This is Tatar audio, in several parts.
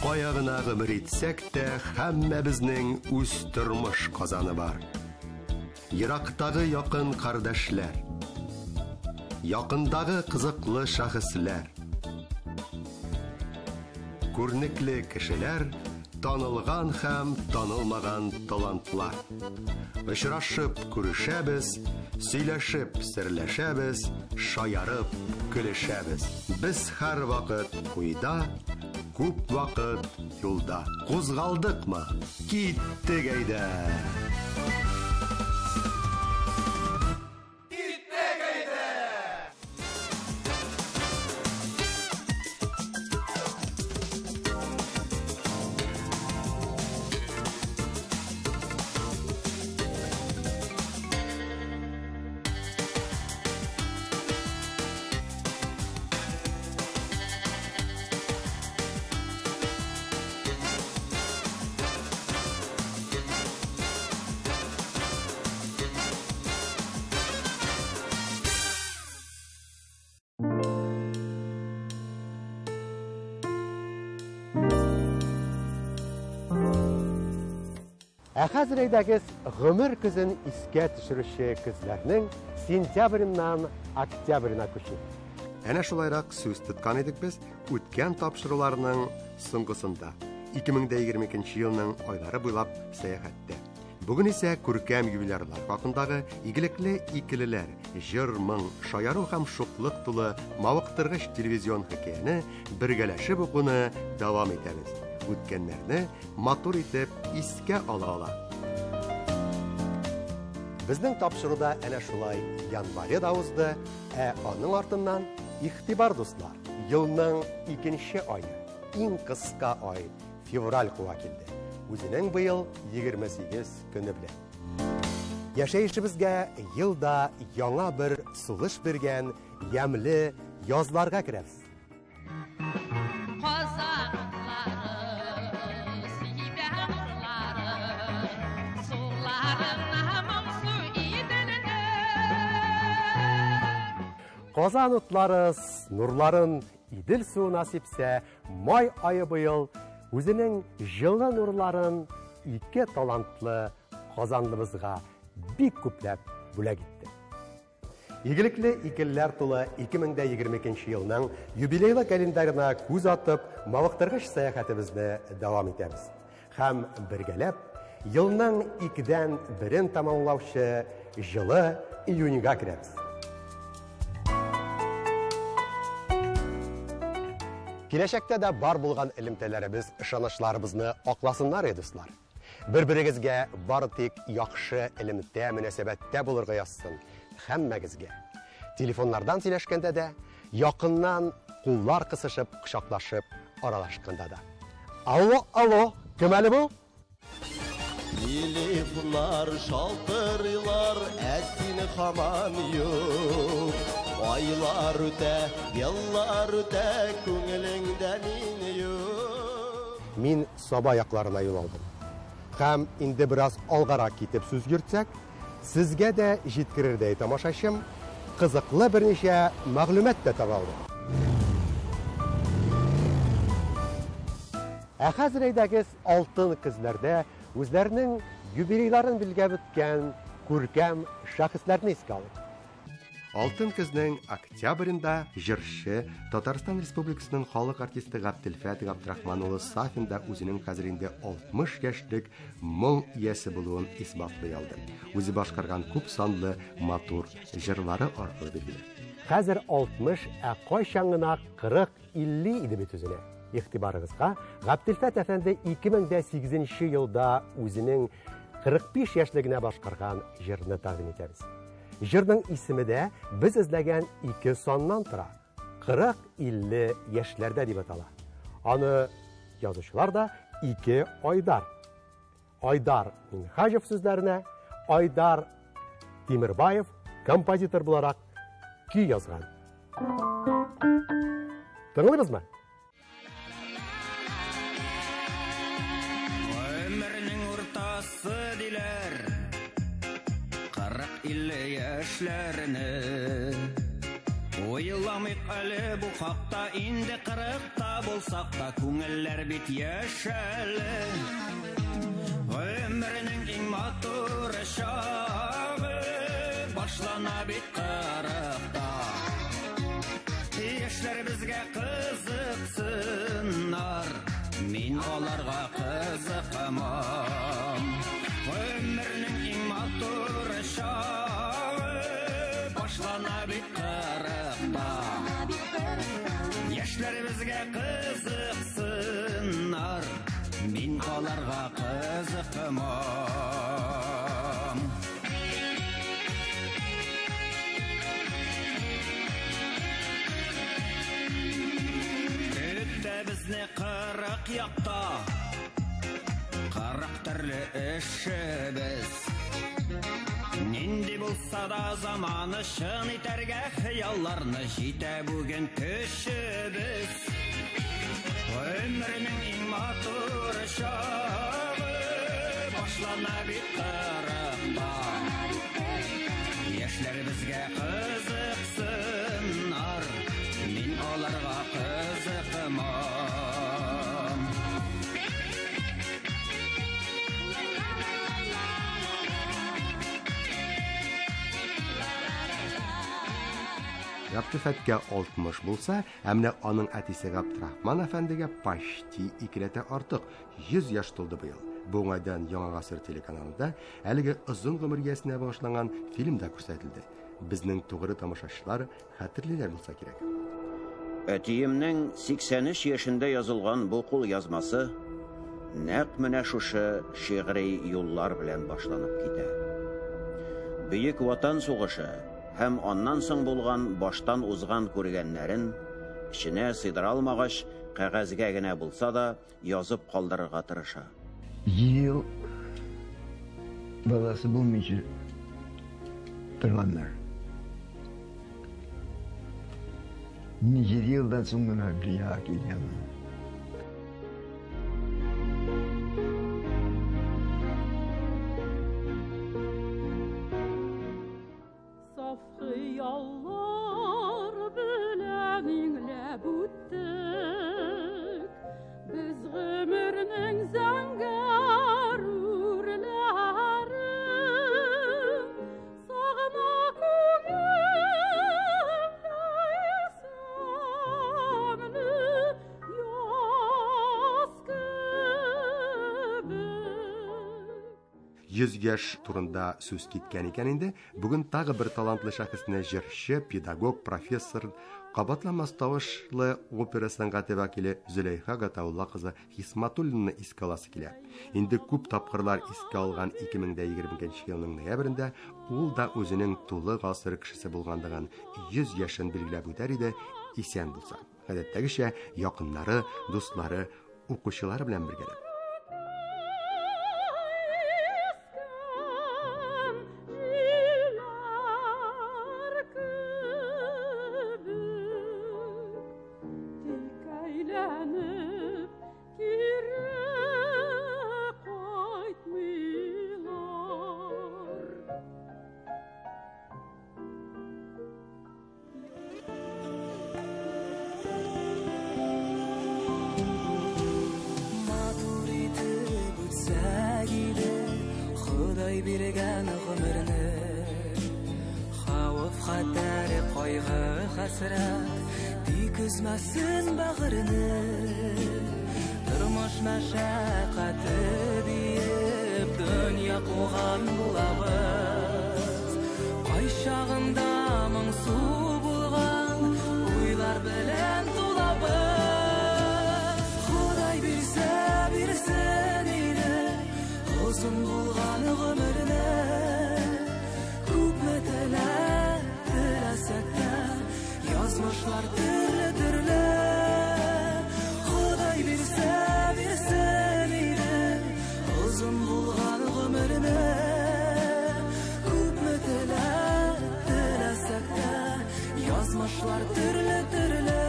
Кая гына гомер итсәк тә, һәммәбезнең үз тормыш казаны бар. Ерактагы якын кардәшләр, якындагы кызыклы шәхесләр, күренекле кешеләр, танылган һәм танылмаган талантлар. Очрашып күрешәбез, сөйләшеп серләшәбез, шаярып көлешәбез. Без һәрвакыт уйда, күп вакыт юлда. Кузгалдыкмы? Киттек әйдә! Ә хәзер әйдәгез гомер көзен искә төшерүче көзләрнең сентябреннән октябренә күчик. Әнә шулайрак сүз тоткан идек без үткән тапшыруларның соңгысында. 2022 елның айлары буйлап сәяхәттә. Бүген исә күркәм юбилярлар хакындагы игелекле икелеләр, җыр, моң, шаяру һәм шуклык тулы мавыктыргыч телевизион хикәяне бергәләшеп укуны дәвам итәбез. Үткәннәрне матур итеп искә ала-ала. Безнең тапшыруда әнә шулай январе да узды, ә аның артыннан игътибар, дуслар, елның икенче ае, иң кыска ай, февраль куа килде. Үзенең быел 28 көне белән. Яшәешебезгә елда яңа бер сулыш биргән ямьле язларга керәбез. Казан утлары, сибә нурлары, суларына моңсу Иделне. Казан утлары нурларын Идел суына сипсә, май ае быел үзенең җылы нурларын ике талантлы казанлыбызга бик күпләп бүләк итте. Игелекле икелләр тулы 2022 елның юбилейлы календарена күз атып, мавыктыргыч сәяхәтебезне дәвам итәбез. Һәм бергәләп елның икедән берен тәмамлаучы җылы июньгә керәбез. Киләчәктә дә бар булган элемтәләребез ышанычларыбызны акласыннар, дуслар. Бер-берегезгә бары тик яхшы элемтә мөнәсәбәттә булырга язсын һәммәгезгә. Телефоннардан сөйләшкәндә дә, якыннан куллар кысышып, кочаклашып аралашканда да. Алло, алло, кем әле бу? Телефоннар шалтырыйлар, ә син һаман юк. Айлар үтә, еллар үтә, күңелеңдә мин юк. Мин Саба якларына юл алдым. Һәм инде бераз алгарак китеп сүз йөртсәк, сезгә дә җиткерердәй тамашачым, кызыклы берничә мәгълүмат та таба алдым. Ә хәзер әйдәгез алтын көзләрдә үзләренең юбилейларын билгеләп үткән күркәм шәхесләрне искә алыйк. Алтын көзнең октябрендә җырчы, Татарстан Республикасының халык артисты Габделфәт Габдрахман улы Сафин да үзенең хәзер инде 60 яшьлек моң иясе булуын исбатлый алды. Үзе башкарган күп санлы матур җырлары аркылы билгеле. Хәзер 60, ә кайчан гына 40-50 иде бит үзенә. Игътибарыгызга, Габделфәт әфәнде 2008 елда үзенең 45 яшьлегенә башкарган җырны тәкъдим итәбез. Җырның исеме дә без эзләгән ике саннан тора. 40-50 яшьләрдә дип атала. Аны язучылар да ике Айдар. Айдар Минһаҗев сүзләренә Айдар Тимербаев композитор буларак көй язган. Тыңлыйбызмы? Өмернең уртасы диләр, 40-50 яшьләрне. Уйламый Уйлыйк әле бу хакта, инде 40-та булсак та, күңелләр бит яшь әле. Гомернең иң матур чагы башлана бит 40-та. Яшьләр безгә кызыксыннар, мин аларга кызыкмам. Гомернең иң матур чагы башлана бит 40-та. Яшьләр безгә кызыксыннар, мин аларга кызыкмам. Көтә безне 40 якта, 40 төрле эшебез. Нинди булса да заманы чын итәргә хыялларны җитә бүген көчебез. Гомернең иң матур чагы башлана бит 40-та. Яшьләр безгә кызыксыннар, мин аларга кызыкмам. Габдефәткә 60 булса, ә менә аның әтисе Габдрахман әфәндегә почти икеләтә артык, 100 яшь тулды быел. Бу уңайдан Яңа Гасыр телеканалында әлеге озын гомер иясенә багышланган фильм да күрсәтелде. Безнең тугры тамашачылар хәтерлиләр булса кирәк. Әтиемнең 83 яшендә язылган бу кул язмасы нәкъ менә шушы шигъри юллар белән башланып китә. Бөек Ватан сугышы һәм аннан соң булган баштан узган күргәннәрен эченә сыйдыра алмагач, кәгазьгә генә булса да язып калдырырга тырыша. 7 ел баласы булмыйча торганнар. Мин 7 елдан соң гына дөньяга килгәнмен. Саф хыяллар белән иңләп үттек, без гомернең зәңгәр үрләрен. Сагына күңел исәнле яз кебек. 100 яшь турында сүз киткән икән инде, бүген тагы бер талантлы шәхесне җырчы, педагог, профессор, кабатламас тавышлы опера сәнгате вәкиле Зөләйха Гатаулла кызы Хисматуллина искә аласы килә. Инде күп тапкырлар искә алган 2022 елның ноябрендә ул да үзенең тулы гасыр кешесе булганлыгын 100 яшен билгеләп үтәр иде, исән булса. Гадәттәгечә, якыннары, дуслары, укучылары белән бергәләп. Биргән гомерне, хәвеф, хәтәр, кайгы, хәсрәт тик өзмәсен бәгырьне. Тормыш мәшәкате диеп дөнья куган булабыз. Кайчагында моңсу булган уйлар белән тулабыз. Ходай бирсә, бирсен иде озын булган гомерне. Күпме теләк теләсәк тә, язмышлар төрле-төрле. Ходай бирсә, бирсен иде озын булган гомерне. Күпме теләк теләсәк тә, язмышлар төрле-төрле.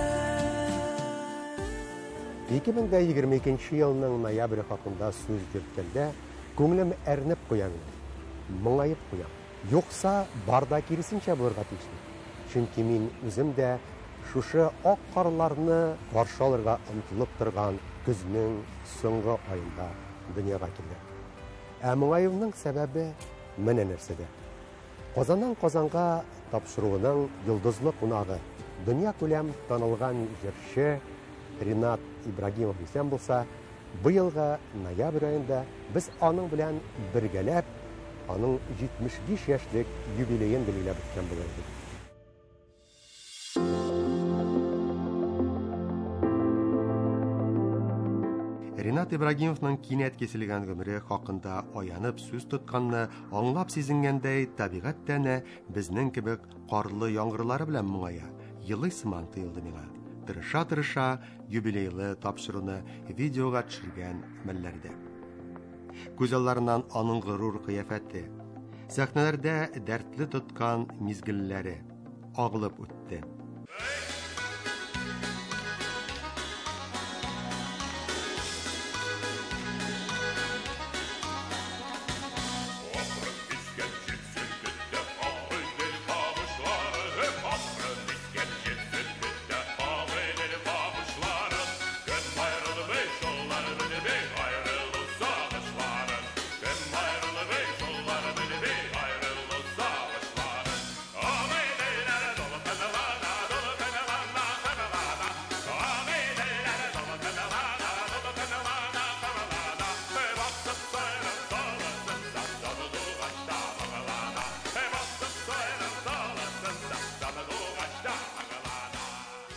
2022 елның ноябре хакында сүз йөрткәндә, күңелем әрнеп куя минем, моңаеп куя. Юкса бар да киресенчә булырга тиешле. Чөнки мин үзем дә шушы ак карларны каршы алырга омтылып торган көзнең соңгы аенда дөньяга килгән. Ә моңаюымның сәбәбе менә нәрсәдә. Казаннан Казанга тапшыруының йолдызлы кунагы, дөнья күләм танылган җырчы Ринат Ибрагимов исән булса, быелгы ноябрь аенда без аның белән бергәләп аның 75 яшьлек юбилеен билгеләп үткән булыр идек. Ринат Ибрагимовның кинәт киселгән гомере хакында аянып сүз тотканны аңлап сизенгәндәй, табигать тәне безнең кебек карлы яңгырлары белән моңая, елый сыман тоелды миңа. Тырыша-тырыша юбилейлы тапшыруны видеога төшергән мәлләрдә. Күз алларыннан аның горур кыяфәте, сәхнәләрдә дәртле тоткан мизгелләре агылып үтте.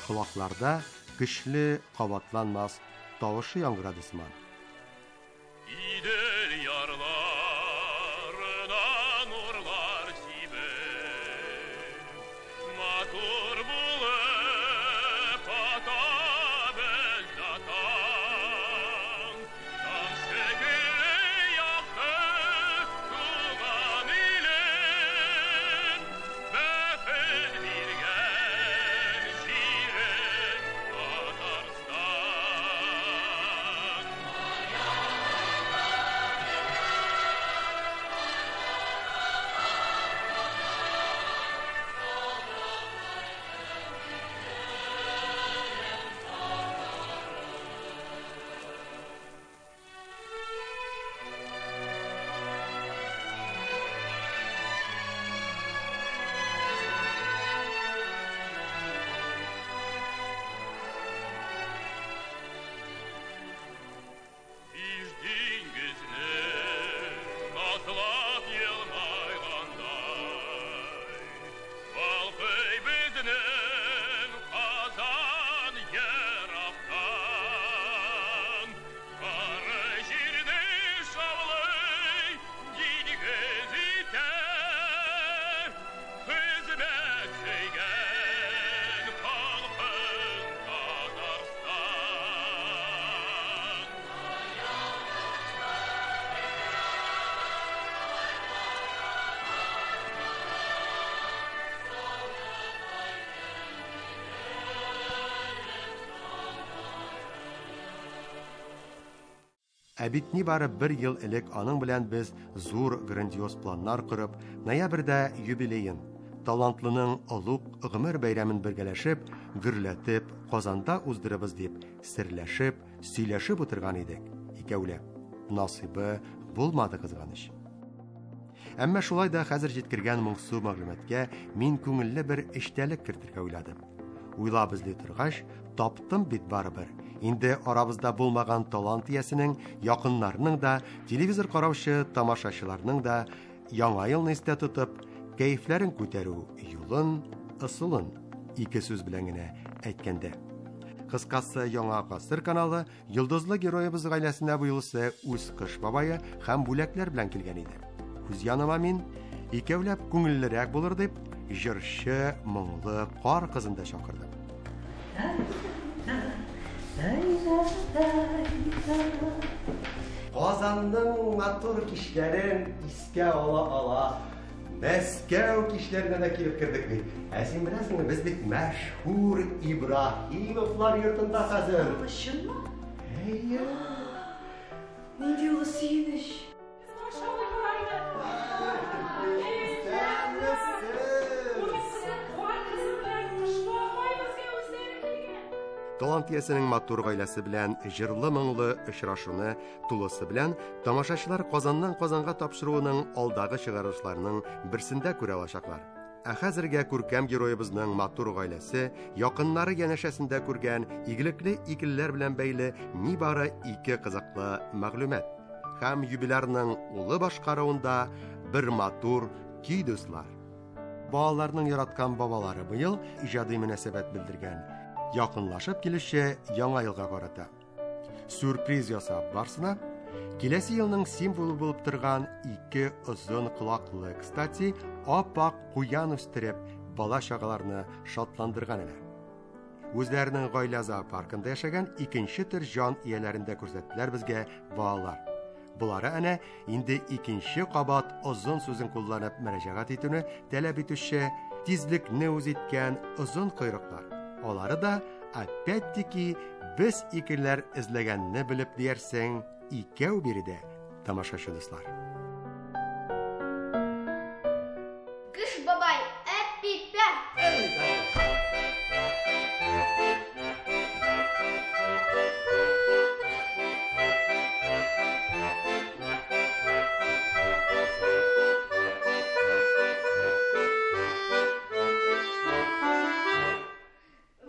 Колакларда көчле кабатланмас тавышы яңгырады сыман. Идел ярларына нурлар сибеп, матур булып ата бездә таң. Таң шикелле якты туган илем, бәхет биргән җирем Татарстан. Биш диңгезне назлап елмайгандай, балкый безнең Казан ерактан. Кара җирне шаулый диңгез итә, хезмәт сөйгән халкың Татарстан. Ә бит нибары бер ел элек аның белән без зур грандиоз планнар корып, ноябрьдә юбилеен, талантлының олуг гомер бәйрәмен бергәләшеп, гөрләтеп, Казанда уздырыбыз дип, серләшеп, сөйләшеп утырган идек икәүләп. Насыйбы булмады, кызганыч. Әмма шулай да хәзер җиткергән моңсу мәгълүматка мин күңелле бер эчтәлек кертергә уйладым. Уйлап эзли торгач, таптым бит барыбер. Инде арабызда булмаган талант иясенең якыннарының да, телевизор караучы тамашачыларның да яңа елны истә тотып, кәефләрен күтәрү юлын, ысулын ике сүз белән генә әйткәндә. Кыскасы, Яңа Гасыр каналы йолдызлы героебыз гаиләсенә бу юлысы үз кыш бабае һәм бүләкләр белән килгән иде. Үз яныма мин икәүләп күңеллерәк булыр дип, җырчы моңлы кар кызын да чакырдым. Казанның матур кичләрен искә ала-ала, Мәскәү кичләренә дә килеп кердек бит. Ә син беләсеңме, без бит мәшһүр Ибраһимовлар йортында хәзер. Чынмы? Әйе. Нинди олы сөенеч. Исәнмесез. Талант иясенең матур гаиләсе белән җырлы-моңлы очрашуны тулысы белән тамашачылар Казаннан Казанга тапшыруының алдагы чыгарылышларының берсендә күрә алачаклар. Ә хәзергә күркәм героебызның матур гаиләсе, якыннары янәшәсендә күргән игелекле икелеләр белән бәйле нибары ике кызыклы мәгълүмат. Һәм юбилярның улы башкаруында бер матур көй, дуслар. Балаларның яраткан бабалары быел иҗади мөнәсәбәт белдергән. Якынлашып килүче Яңа елга карата. Сюрприз ясап барсына, киләсе елның символы булып торган ике озын колаклы, кстати, ап-ак куян үстереп, бала чагаларны шатландырган әнә. Үзләренең гаилә зоопаркында яшәгән икенче төр җан ияләрен дә күрсәттеләр безгә балалар. Болары әнә инде икенче кабат озын сүзен кулланып мөрәҗәгать итүне таләп итүче тизлекне үз иткән озын койрыклар. Алары да опять-таки без икеләр эзләгәнне белеп диярсең, икәү биредә, тамашачы дуслар. Кыш бабай, әпипә!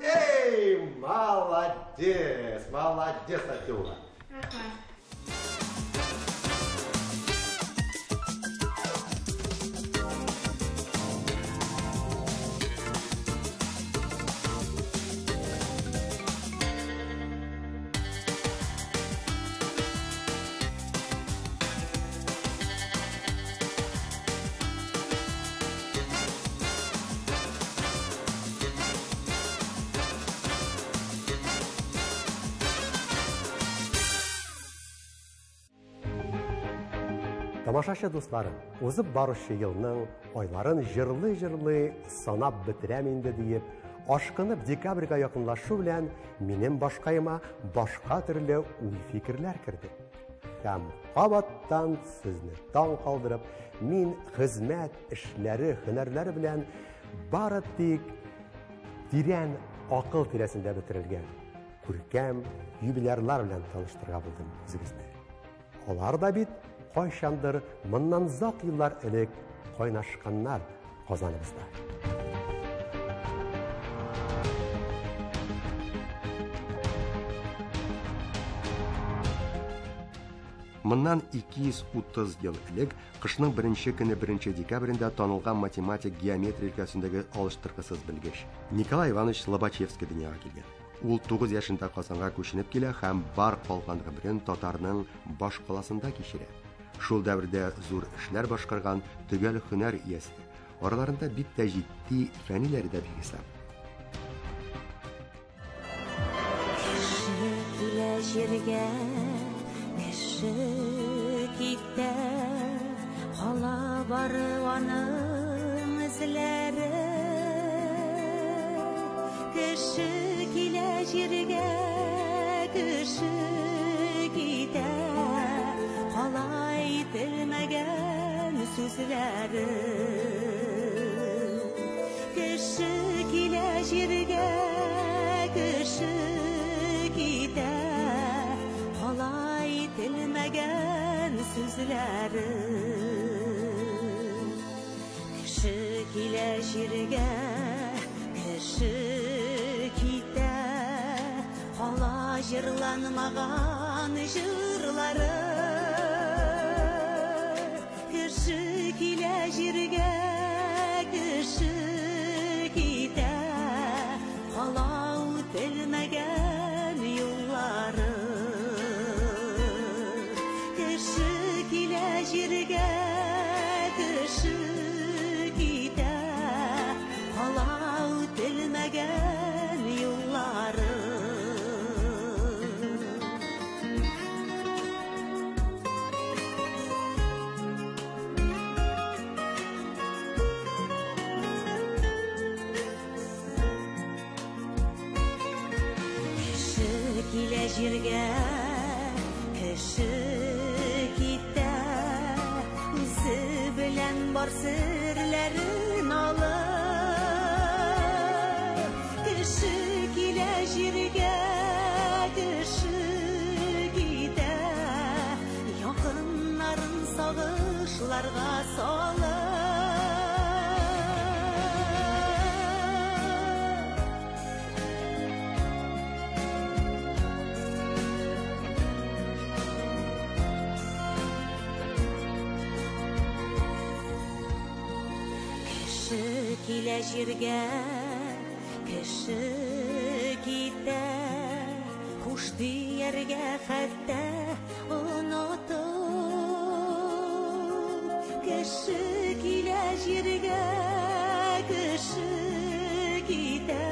Эй, молодец, молодец, Атюла. Тамашачы дусларым, узып баручы елның айларын җырлый-җырлый санап бетерәм инде диеп, ашкынып декабрьгә якынлашу белән минем башкаема башка төрле уй-фикерләр керде. Һәм кабаттан сезне таң калдырып, мин хезмәт эшләре, һөнәрләре белән бары тик тирән акыл тирәсендә бетерелгән күркәм юбилярлар белән таныштырырга булдым үзегезне. Алар да бит кайчандыр моннан озак еллар элек кайнашканнар Казаныбызда. Моннан 230 ел элек кышның беренче көне 1 декабрендә танылган математик геометрия өлкәсендәге алыштыргысыз белгеч Николай Иванович Лобачевский дөньяга килгән. Ул 9 яшендә Казанга күченеп килә һәм бар калган гомерен татарның баш каласында кичерә. Шул дәвердә зур эшләр башкарган төгәл һөнәр иясе. Араларында бик тә җитди фәниләре дә бихисап. Кеше килә җиргә, кеше китә, кала бары аның эзләре. Кеше килә җиргә, кеше китә, кала әйтелмәгән сүзләре. Кеше килә җиргә, кеше китә, кала әйтелмәгән сүзләре. Кеше килә җиргә, кеше китә, кала җырланмаган җырлары. Кеше килә җиргә, кеше китә, кала үтелмәгән юллары. Кеше килә җиргә, кеше китә, кала үтелмәгән юллары. Кеше килә җиргә, кеше китә, үзе белән бар серләрен алып. Кеше килә җиргә, Ташларга салып. Кеше килә җиргә, кеше китә, хуш дияргә хәтта онытып. Кеше килә җиргә, кеше китә,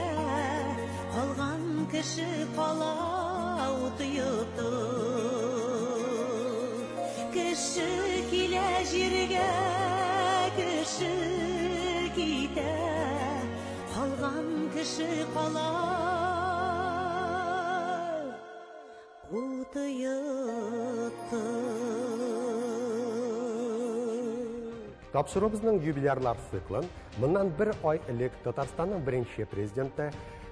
калган кеше кала ут йотып. Кеше килә җиргә, кеше китә, калган кеше кала ут йотып. Тапшыруыбызның юбилярлар циклын моннан бер ай элек Татарстанның беренче президенты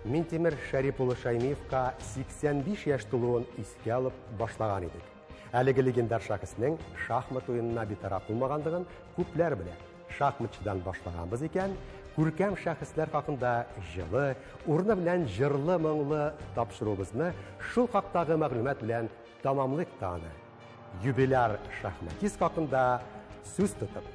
Минтимер Шәрип улы Шәймиевка 85 яшь тулуын искә алып башлаган идек. Әлеге легендар шәхеснең шахмат уенына битараф булмаганлыгын күпләр белә. Шахматчыдан башлаганбыз икән, күркәм шәхесләр хакында җылы, урыны белән җырлы моңлы тапшыруыбызны шул хактагы мәгълүмат белән тамамлыйк та аны. Юбиляр шахматист хакында сүз тотып.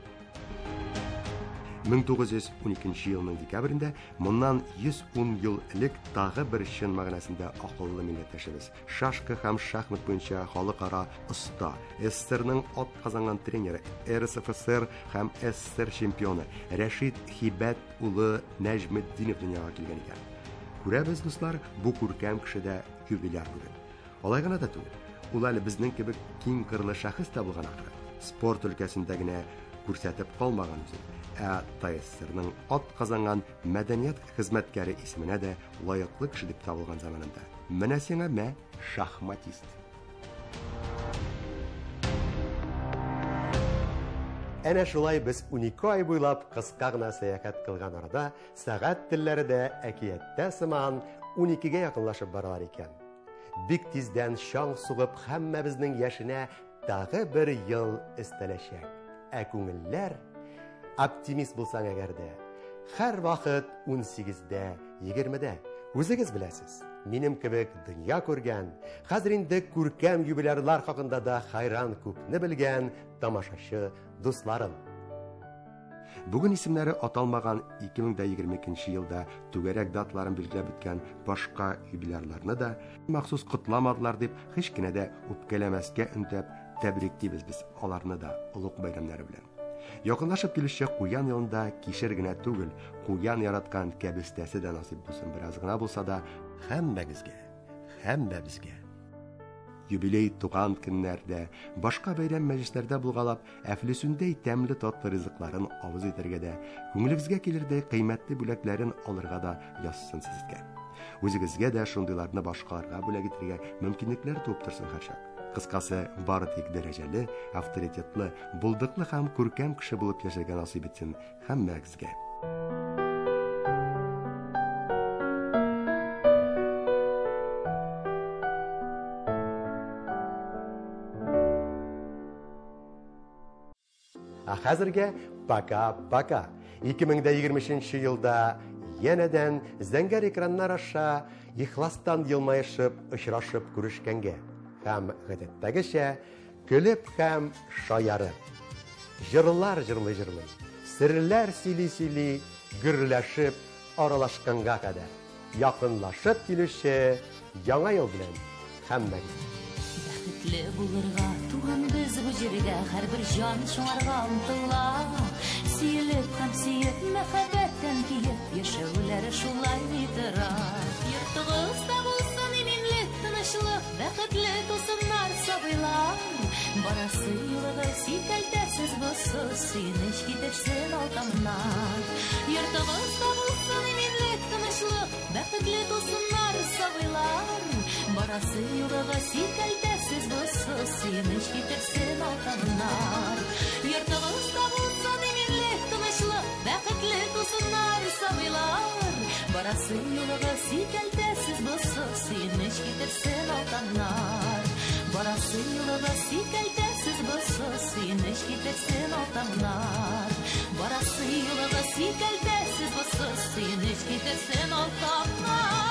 1912 елның декабрендә моннан 110 ел элек тагы бер чын мәгънәсендә акыллы милләттәшебез, шашка һәм шахмат буенча халыкара оста, СССРның ат казанган тренеры, РСФСР һәм СССР чемпионы Рәшит Хибәт улы Нәҗметдинов дөньяга килгән икән. Күрәбез, дуслар, бу күркәм кеше дә юбиляр бүген. Алай гына да түгел, ул әле безнең кебек киң кырлы шәхес тә булган ахры. Спорт өлкәсендә генә күрсәтеп калмаган үзен, ә ТССРның ат казанган мәдәният хезмәткәре исеменә дә лаеклы кеше дип табылган заманында. Менә сиңа мә шахматист. Әнә шулай без 12 ай буйлап кыска гына сәяхәт кылган арада сәгать телләре дә әкияттә сыман 12-гә якынлашып баралар икән. Бик тиздән чаң сугып һәммәбезнең яшенә тагы бер ел өстәләчәк. Ә күңелләр, оптимист булсаң әгәр дә, һәр вакыт 18-дә, 20-дә. Үзегез беләсез, минем кебек дөнья күргән, хәзер инде күркәм юбилярлар хакында да хайран күпне белгән тамашачы дусларым. Бүген исемнәре аталмаган 2022 елда түгәрәк даталарын билгеләп үткән башка юбилярларны да махсус котламадылар дип һич кенә дә үпкәләмәскә өндәп тәбриклибез без аларны да олуг бәйрәмнәре белән. Якынлашып килүче куян елында кишер генә түгел, куян яраткан кәбестәсе дә насыйп булсын, бераз гына булса да һәммәгезгә, һәммәбезгә. Юбилей туган көннәрдә, башка бәйрәм мәҗлесләрдә булгалап, әфлисүндәй тәмле татлы ризыкларын авыз итәргә дә, күңелегезгә килердәй кыйммәтле бүләкләрен алырга да язсын сезгә. Үзегезгә дә шундыйларны башкаларга бүләк итәргә мөмкинлекләр туып торсын һәрчак. Кыскасы, бары тик дәрәҗәле, авторитетлы, булдыклы һәм күркәм кеше булып яшәргә насыйп итсен һәммәгезгә. Ә хәзергә пока-пока. 2023 елда янәдән зәңгәр экраннар аша ихластан елмаешып, очрашып күрешкәнгә һәм гадәттәгечә көлеп һәм шаярып, җырлар җырлый-җырлый, серләр сөйли-сөйли, гөрләшеп аралашканга кадәр якынлашып килүче яңа ел белән һәммәгез. Бәхетле булырга туган без бу җиргә, һәрбер җан шуңарга омтыла. Сөелеп һәм сөеп, мәхәббәттән киеп, яшәүләре шулай тора. Йортыгызда булсын иминлек, тынычлык, бәхетле тусыннар сабыйлар. Барасы юлыгыз сикәлтәсез булсын, сөенеч китерсен алтыннар. Йортыгызда булсын иминлек, тынычлык, бәхетле тусыннар сабыйлар. Барасы юлыгыз сикәлтәсез булсын, сөенеч китерсен алтыннар. Йортыгызда булсын иминлек, тынычлык, бәхетле тусыннар сабыйлар. Барасы юлыгыз сикәлтәсез булсын, сөенеч китерсен алтыннар. Барасы юлыгыз сикәлтәсез бозсыз, сөенеч китерсен ал таңнар. Барасы юлыгыз сикәлтәсез, бозсыз, сөенеч китерсен ал таңнар.